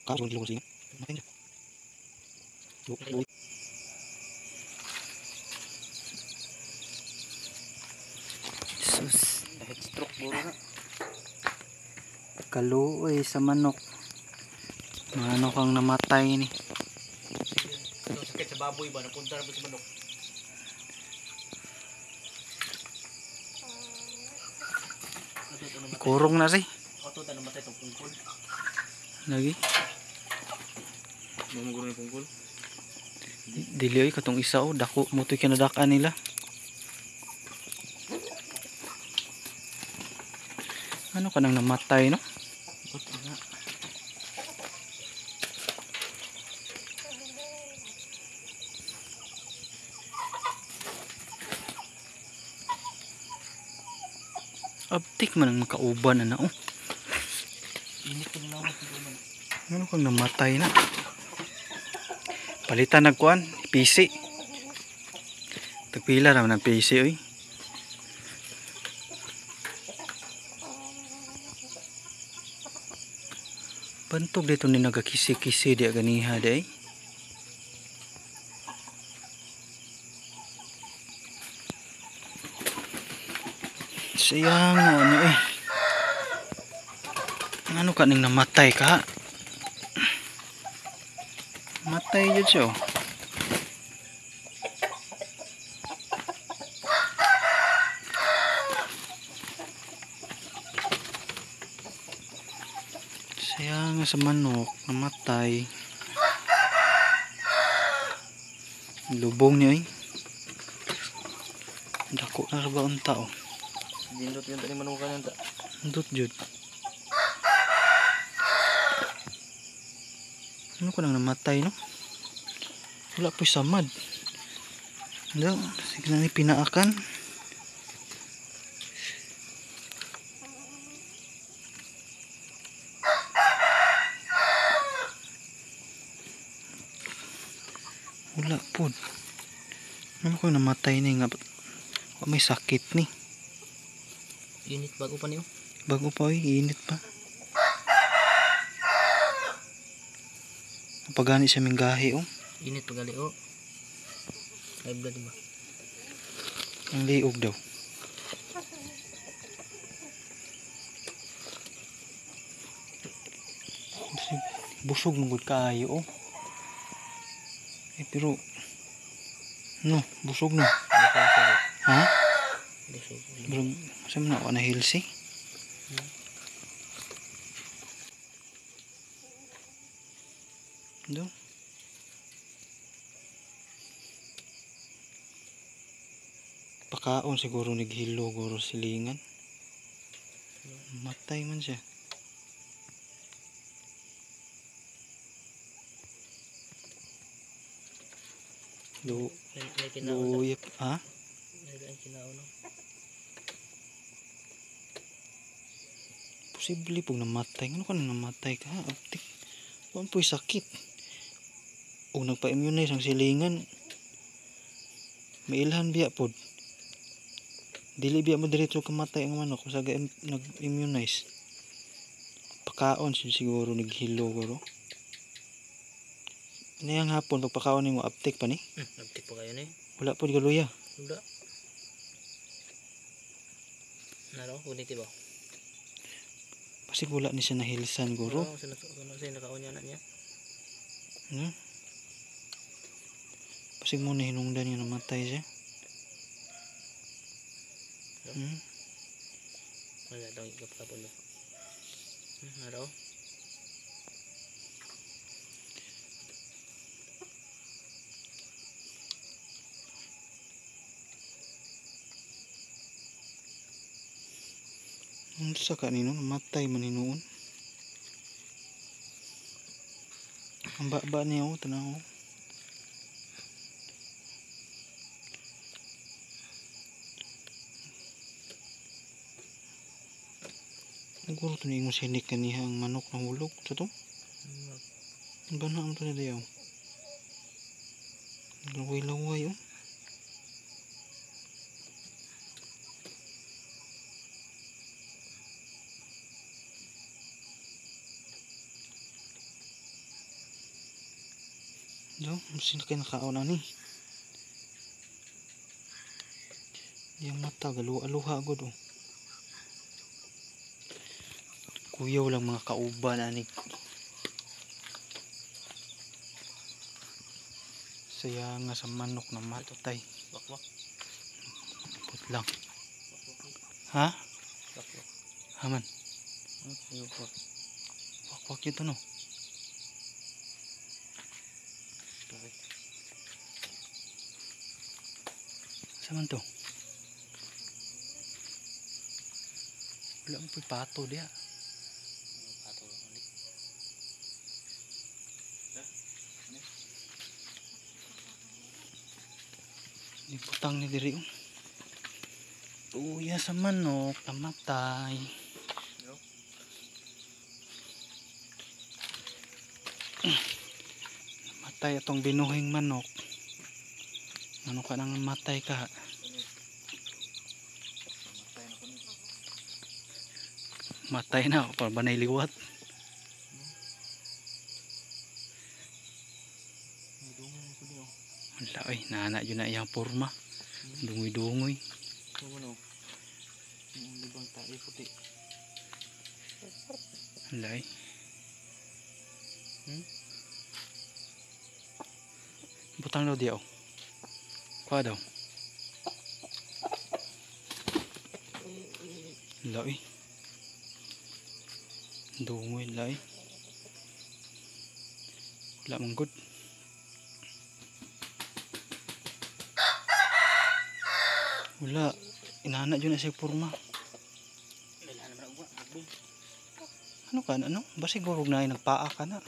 Sus. Head stroke buro na. Kaluoy sa manok. Manok ang namatay ni. Sakit sa baboy ba? Napunta na ba sa manok? Kurong na si. Ato ta namatay tong pungkol. Lagi. Mamuguro ni pungkol. Dili oy katong isa oh, dako mo to'y kinadakan nila. Ano ka nang namatay no? Buti nga. Abtik man ang makauban na oh. Init ko na lang man. Ano kang namatay na? Palitan nagkuan, PC. Tagpila raman ang PC oy. Bantog dito ni nagakisi-kisi di ganiha di ay. Sayang ano eh. Ano ka ning namatay ka? Matay jud siya. Sayang sa manok, namatay. Lubong niya eh. Dako na ra ba ang tao? Dindot yun tani manukan yun ta. Dindot jud. Ano ko nang namatay no? Wala po'y samad. Ano? Sige na ni pinaakan. Wala po. Ano ko namatay ni nga? Wa may sakit ni. Init bago pa niyo? Bago pa oy, init pa. Pagani siya minggahi oh. Init pagali oh. High blood ba? Ang liog daw. Busog mong gud kaayo oh. Eh pero no, busog no. Ha? Busog. Busog. Sa man ako na healthy? Do. Pakaon siguro naghilo guro silingan. Matay man siya. Do. May kinaon. Luyap, ha? May kinaon no. Posible pug namatay. Ano ka nang namatay ka? Abtik. Wa po'y sakit. O nagpa-immunize ang silingan. Mailhan biya pod. Dili biya mo diretso kamatay ang manok kung saga nag-immunize. Pakaon siguro naghilo guro. Niyang hapon pagpakaon nimo aptik pa ni? Aptik pa kayo ni. Wala pod galuya. Wala. Naro, kuniti ba? Pasig wala ni siya nahilsan guro. Oo, siya nakaon niya na niya. Ano? Pasig mo na hinungdan niya namatay siya. Wala daw ikap-kapon mo. Naro? Unsa ka nino namatay man hinuon. Ang baba niya oh, tanaw. Siguro ito na ingon sinik kaniha ang manok na hulog. Sa to? Ang bana ang ito na dayaw. Laway-laway oh. Do, sino kayo nakaon ani? Yung mata, galuha-luha gud oh. Kuyaw lang mga kauban ani. Saya nga sa manok na matay. Wakwak. Put lang. Ha? Wakwak. Haman. Wakwak. Wakwak ito no. Saan man to? Wala mo po'y pato diya. Pato lang ulit. Ibutang ni diri oh. Tuya sa manok, namatay. Namatay atong binuhing manok. Ano ka nang namatay ka? Matay na para ba liwat? Wala oy, nana yun na iyang porma. Dungoy-dungoy. Wala oy. Butang daw diya oh. Kuha daw. Wala oy. Dungoy wala oy. Wala man good. Wala, inana dyan na siya porma. Ano ka, ano? Ba siguro na ay nagpaa ka na?